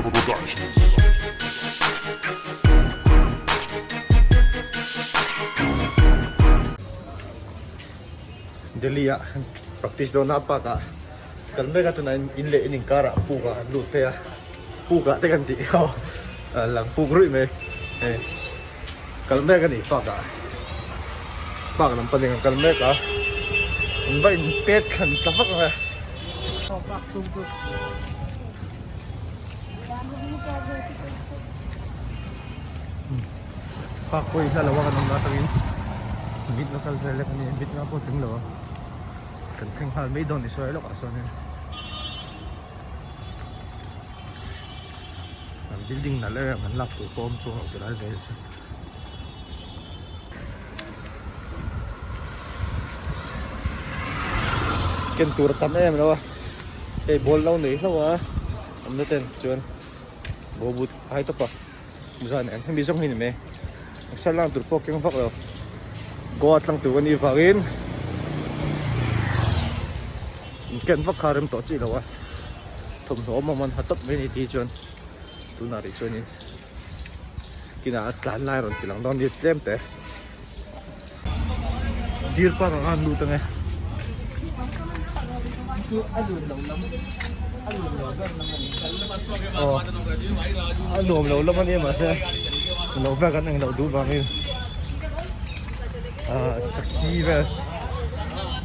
Productions. Delhi ah practice dawn a park ah kal mek a tunah in leh in inkar ah puk ah an lut phei a puk ah te kan tih kha lang puk ruih mai hei kal mek a ni park ah park lam panin an kal mek a an va in pet thlan ta vak ang e. Park pawh hi hla lo a kan awm na atangin mit la kal vel lek a ni mit nga pawh tling lo a kan thleng nghal mai dawn ni sawi lawkah sawnin an building nalh em em an lak tur pawh awm chuang loh tilai vel chu. Ken tur a tam em lo a hei ball lo nei hlauh a awmna ten chuan bawlbut ai tawp a. Zan eng hemi zawng hi ni mai sal lang tur pawh keng vak lo Goa tlang tur anih vangin in ken vak kha rem tawh chi lo a thawmhnaw awm awm an ha tawp mai ni tih chuan tunah rih chuanin kinah a tlan lai rawn ti lang dawn ni tlem te deer park ah khan lut ange. Aw a nuam lo lam ania mahse lo vel kan englo duh vangin ah sakhi vel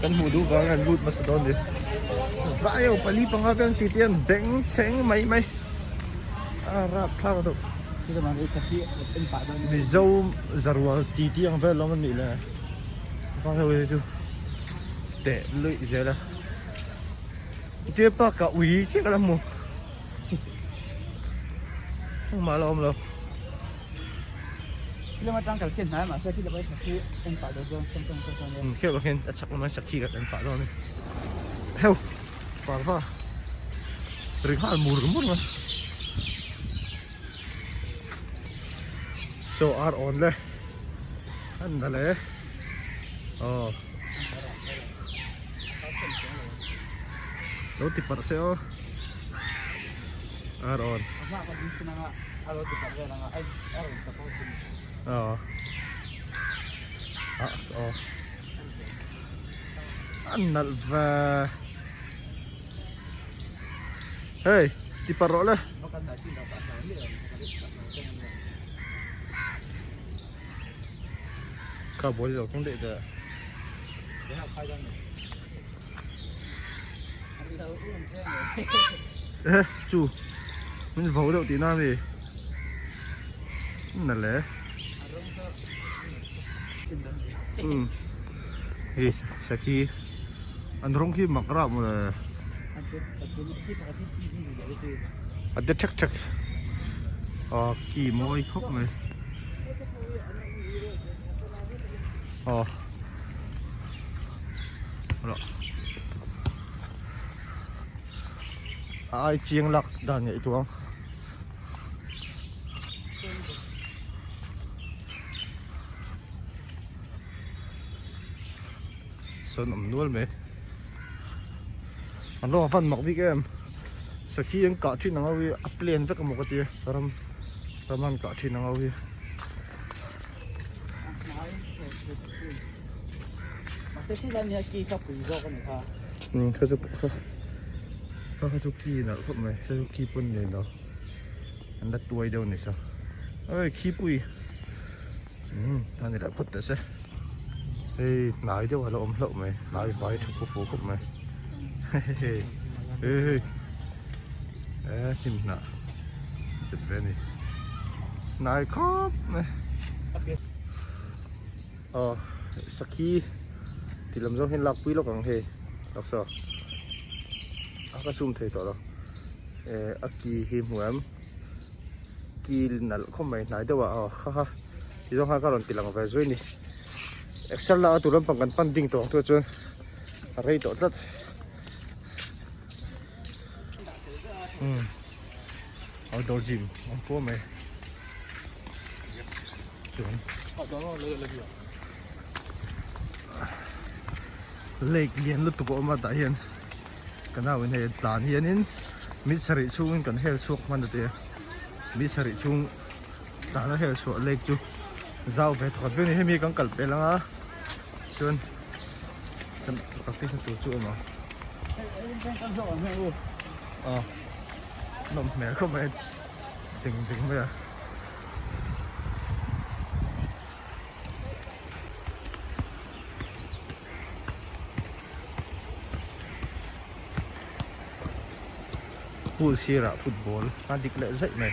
kan hmuh duh vangin an lut hmasa dawn ni vai ho pali panga vel an titi an beng chheng mai mai a rapthlak deuh Mizo zarual titi ang vel awm anih le vai ho hi chu teh luih zel a. Deer park ah ui chiah ka la hmu engmah la awm lo. Khi lama tang kal khian hnai mahse khi lama sakhi en pah dawn chuan chuan chuan chuan chuan khi lama khian a chak lama sakhi kan en pah dawn a ni heu parva ri nghal mur mur mai so ar awn le an na le aw. Lo ti parh se aw. A rawn. Aw. Ah aw. An nalh ve. Hey, ti parh rawh le. Kha ball lo keng daih teh. Eh chu min vo deuh tihna a mi na le um hei sakhi an rawng khi mak rap maw le a de thek thek a ki mawi khawp mai. Aw rawh a ai chiang lak dan ngaih tuang sawn awm nual mai an rawng a fan mak bik em sakhi an kah thin ang ho hi a plain vek emaw ka tia ram ram an kah thin ang ho hi. Kha chu kha kha chu ki nalh khawp mai kha chu ki pawn nei lo an la tuai deuh a ni sa oi khi pui umm a ni lah phawt teh se hei hnai deuh a la awm hlauh mai hnai vai tha pawh fuh khawp mai hehehe hei e hnim hnah zet ve a ni hnai khawp mai aw sakhi tih lam zawng hian lak pui lawk ang hei taksa a ka zoom thei tawh lo eh a ki hi hmu em ki nalh khawp mai hnai deuh ah aw kha kha ti zawng khan ka rawn ti lang ve zui a ni excel lak a tur lampang kan pan ding tawh ang chu chuan a rei tawh tlat umm outdoor gym awm fua mai chuan lake lian lutuk a awm a tah hian ka nau in hei tlan hianin. Mit sarih chhungin kan hel chhuak hman a ti a, mit sarih chhung tana hel chhuah lake chu zau ve thawkhat viau a ni. Hemi kan kal pel anga chuan kan practice na tur chu a awm ang. Aw nawm hmel khawp mai a ding ding mai a. Pool sirah football a dik leh zaih mai.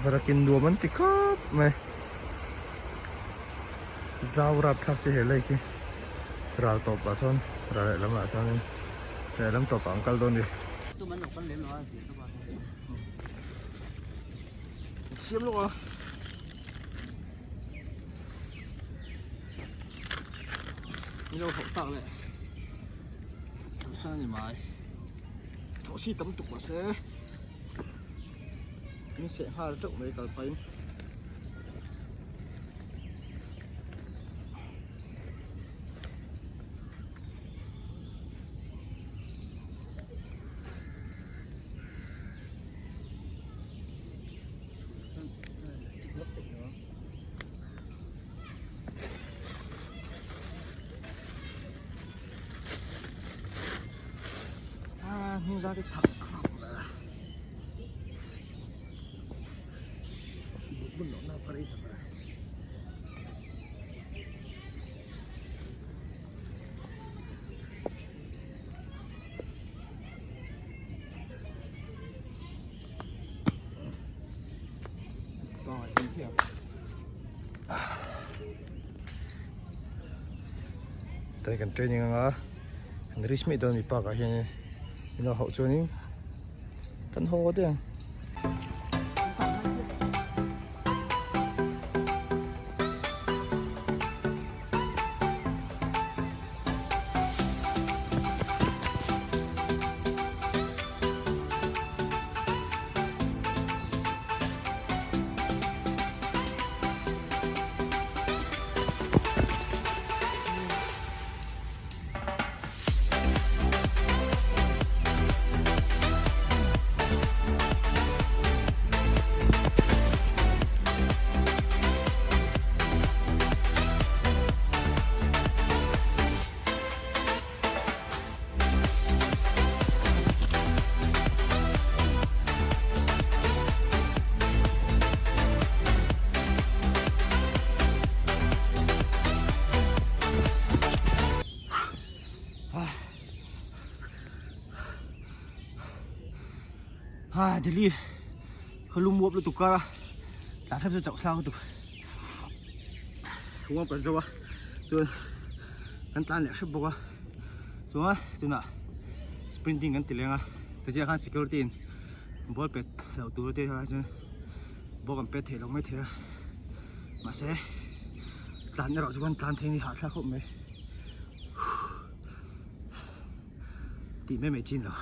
Varakin nuam an ti khawp mai. Zau rapthlak si he lake hi ral tawp ah sawn ral lehlam ah chuanin lehlam tawp ah an kal dawn a ni. Siam lawk a. Ni lo hauh tak leh san a ni mai. Thawh si tam tuk mahse min seh nghal teuh mai kal pahin. Tani kan training anga kan risk mai dawn mi park ah hianin min lo hauh chuanin kan haw daih ang. Ha Delhi khaw lum uap lutuk kar a tlan hrep chu chauh thlak lutuk uap kan zo a chuan kan tlan leh hrep bawk a chuan tunah sprinting kan ti leng a tichuan khan security in ball pet loh tur te chuan ball kan pet thei lo mai thei a mahse tlan erawh chu kan tlan thei a ni hahthlak khawp mai. Tih mai mai chin lo.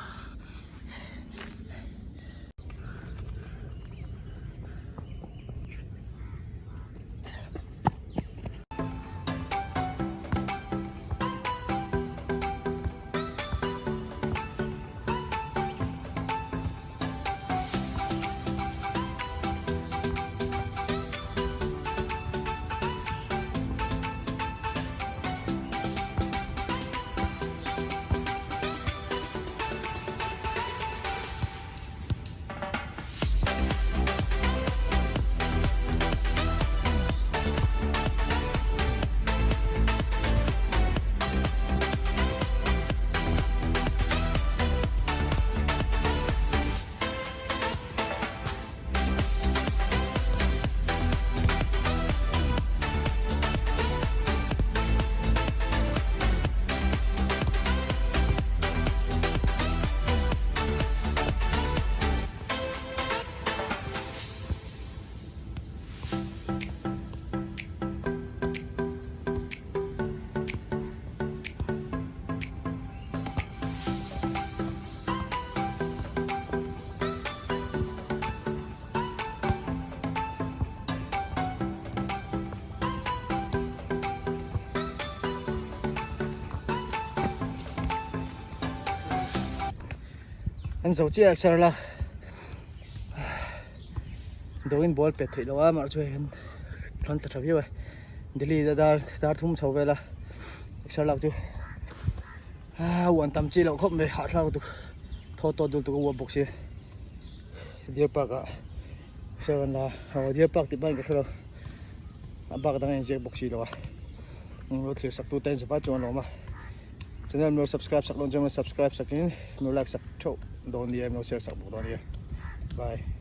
An zo chiah exer la dawngin ball pet theih loh a mahse chu hei hian kan tla tha viau e Delhi a dar dar thum chho vel a exer lak chu a uan tam chi loh khawp mai hahthlak lutuk thaw tawt dul tuk a uap bawk si Deer Park ah exer an la aw Deer Park tih pawh in ka hre lo a bak dang a inziak bawk si lo a lo thlir sak tu te an zava chuan a lawm a. Channel min lo subscribe sak dawn chuan min subscribe sakin min lo like sak theuh dawn nia min lo share sak bawk dawn nia. Bye.